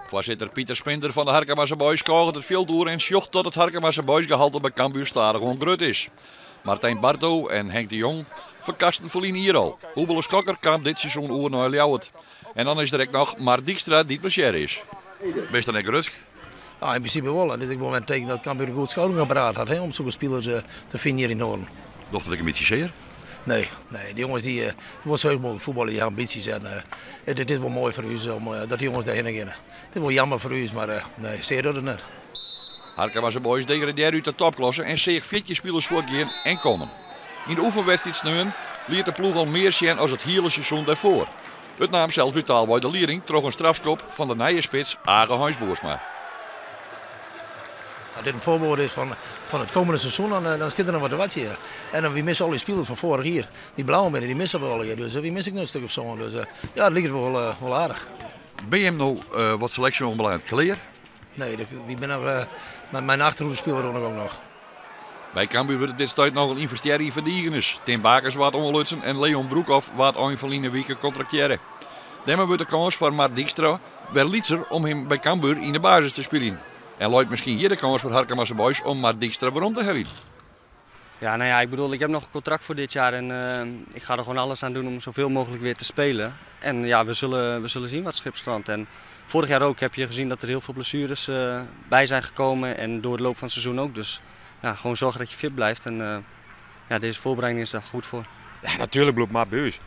Foarsitter Pieter Spinder fan de Harkemase Boys skôget it fjild oer en sjocht dat it Harkemase Boys gehalte by Cambuur stadichoan grut is. Martijn Barto en Henk de Jong ferkasten ferline jier al. Oebele Schokker kaam dit seizoen oer nei Ljouwert. En dan is der ek noch Mart Dykstra dy't blessearre is. Bist dan ek grutsk? Ja, yn prinsipe wol. En dit is ek wol in teken dat Cambuur in goed scoutingapparaat hat, hè, om sokke spilers te finen hjir yn Noarden. Docht it ek in bytsje sear? Nee, nee, dy jonges dy wolle sa heech mooglik fuotbalje, dy ha ambysjes en dit is wol moai foar ús om dat dy jonges dêrhinne geane. It is wol jammer foar ús, mar nee, sear docht it net. Harkemase Boys degradearre út de topklasse en seach 14 spilers fuortgean en kommen. Yn de oefenwedstriid sneon liet de ploech al mear sjen as it hiele seizoen dêrfoar. It naam sels brutaalwei de lieding troch in strafskop fan de nije spits Age Hains Boersma. As dit in foarboade is fan it kommende seizoen, dan stiet der noch wat te wachtsjen. En dan wy misse al dy spilers fan foarich jier. Dy blauwen binne, dy misse we allegear. Dus wy misse ek noch in stik of sân. Dus ja, it liket wol wol aardich. Binne jim no wat seleksje oanbelanget klear? Nee, wy binne noch mei in achterhoedespiler oan de gong noch. By Cambuur wurdt op dit stuit nochal ynvestearre yn ferdigeners. Tim Bakers waard oanlutsen en Leon Broekhoff waard ein ferline wike kontraktearre. Dêrmei wurdt de kâns foar Mart Dykstra wer lytser om him by Cambuur yn de basis te spyljen. En leit miskien hjir de kâns foar Harkemase Boys om Mart Dykstra werom te heljen. Ja, nou ja, ik bedoel, ik heb nog een contract voor dit jaar en ik ga er gewoon alles aan doen om zoveel mogelijk weer te spelen. En ja, we zullen zien wat schip strandt. En vorig jaar ook heb je gezien dat er heel veel blessures bij zijn gekomen en door de loop van het seizoen ook. Dus ja, gewoon zorgen dat je fit blijft en ja, deze voorbereiding is daar goed voor. Ja, natuerlik bliuwt Mart by ús.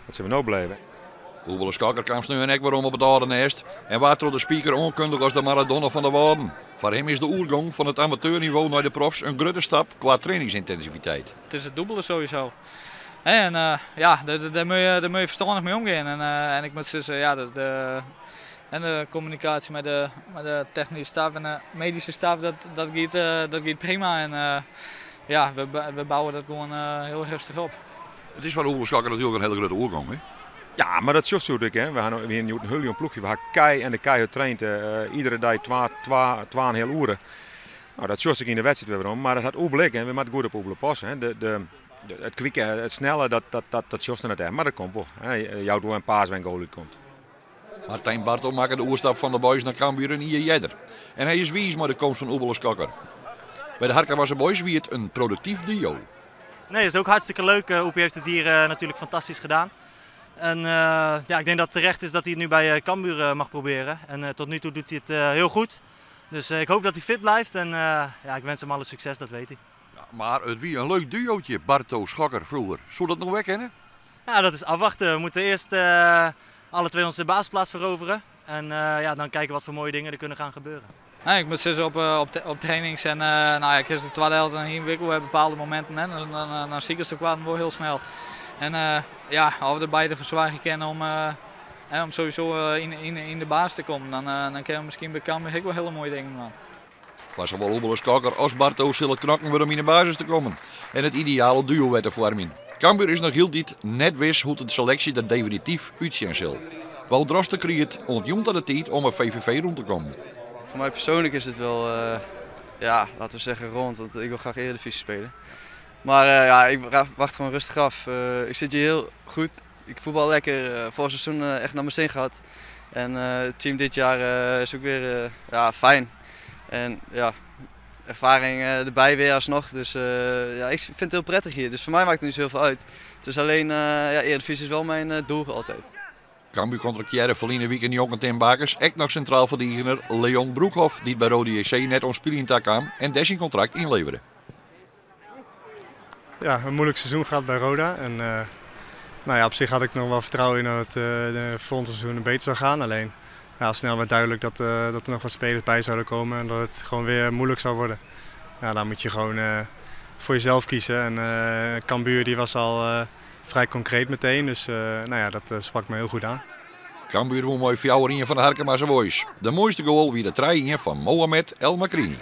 Wat sille we no bliuwe? Oebele Schokker kaam sneon ek werom op it âlde nêst en waard troch de speaker oankundige as de Maradona fan de Wâlden. Foar him is de oergong fan it amateurnivo nei de profs in grutte stap kwa trainingsyntensiviteit. It is it dûbelde sowieso. En ja, dêr moatte je ferstannich mei omgean. En ik moat sizze, ja, de kommunikaasje mei de technyske staf en de medyske staf, dat giet prima. En ja, we bouwe dat gewoan hiel rêstich op. It is foar Oebele Schokker natuerlik in hiele grutte oergong, hè? Ja, mar dat sjochst ek, hè. We hawwe in hiel jong ploechje. We hawwe kei en de kei traind. Iedere dei 2, 2,5 oere. No, dat sjochst ek yn de wedstriid wer werom. Mar dat hat Oebele ek en we moatte goed op Oebele passe. Hè. It kwikke, it snelle, dat sjochst net echt. Mar dat komt wol. Hè. Jout wol in paas wêr't in goal útkomt. Martijn Barto makke de oerstap fan de Boys nei Cambuur in jier earder. En hy is wiis mei de komst fan Oebele Schokker. By de Harkemase Boys wie it in produktyf duo. Nee, dat is ook hartstikke leuk. Oepie heeft het hier natuurlijk fantastisch gedaan. En ja, ik denk dat het terecht is dat hij het nu bij Cambuur mag proberen. En tot nu toe doet hij het heel goed. Dus ik hoop dat hij fit blijft en ja, ik wens hem alle succes, dat weet hij. Ja, mar it wie in leuk duootje, Barto Schokker froeger. Soe dat noch wer kinne? Ja, dat is afwachten. We moeten eerst alle twee onze basisplaats veroveren. En ja, dan kijken wat voor mooie dingen er kunnen gaan gebeuren. Nee, ik moat sizze op trainings en nou ja, ik is de twadde helte en hier we bepaalde mominten, hè, dan zie ik het wol hiel snel. En ja, as we der beide foar soargje kinne om sowieso yn de basis te kommen, dan kinne we miskien by Cambuur ek wol hiele moaie dingen dwaan. Foar sawol Oebele Schokker as Barto sil it knokken wurde om yn de basis te kommen en it ideale duo wer te foarmjen. Cambuur is noch hieltyd net wis hoe't de seleksje der definityf útsjen sil. Wout Droste kriget oant jûn ta de tiid om 'e VVV rûn te kommen. Voor mij persoonlijk is het wel, ja, laten we zeggen rond, want ik wil graag Eredivisie spelen. Maar ja, ik wacht gewoon rustig af. Ik zit hier heel goed. Ik voetbal lekker. Vorig seizoen echt naar mijn zin gehad. En het team dit jaar is ook weer, ja, fijn. En ja, ervaring erbij weer alsnog. Dus ja, ik vind het heel prettig hier. Dus voor mij maakt het niet zo heel veel uit. Het is alleen, ja, Eredivisie is wel mijn doel altijd. Cambuur kontraktearre ferline wike njonken Tim Bakers ek noch sintraal ferdigener Leon Broekhoff, dy't by Roda JC net oan spyljen takaam en dêr syn kontrakt ynlevere. Ja, in muoilik seizoen gehad by Roda. En nou ja, op sich hie ik noch wol fertrouwen yn dat it de folgjende seizoen better soe gean. Allinne ja, al snel waard dúdlik dat der noch wat spilers by soene komme en dat it gewoan wer muoilik soe wurde. Ja, dan moatte je gewoan foar jesels kieze. En Cambuur dy wie al frij konkreet metien, dus nou ja, dat spriek my hiel goed oan. Cambuur wûn mei 4-1 fan de Harkemase Boys. De moaiste goal wie de 3-1 fan Mohamed El Makrini.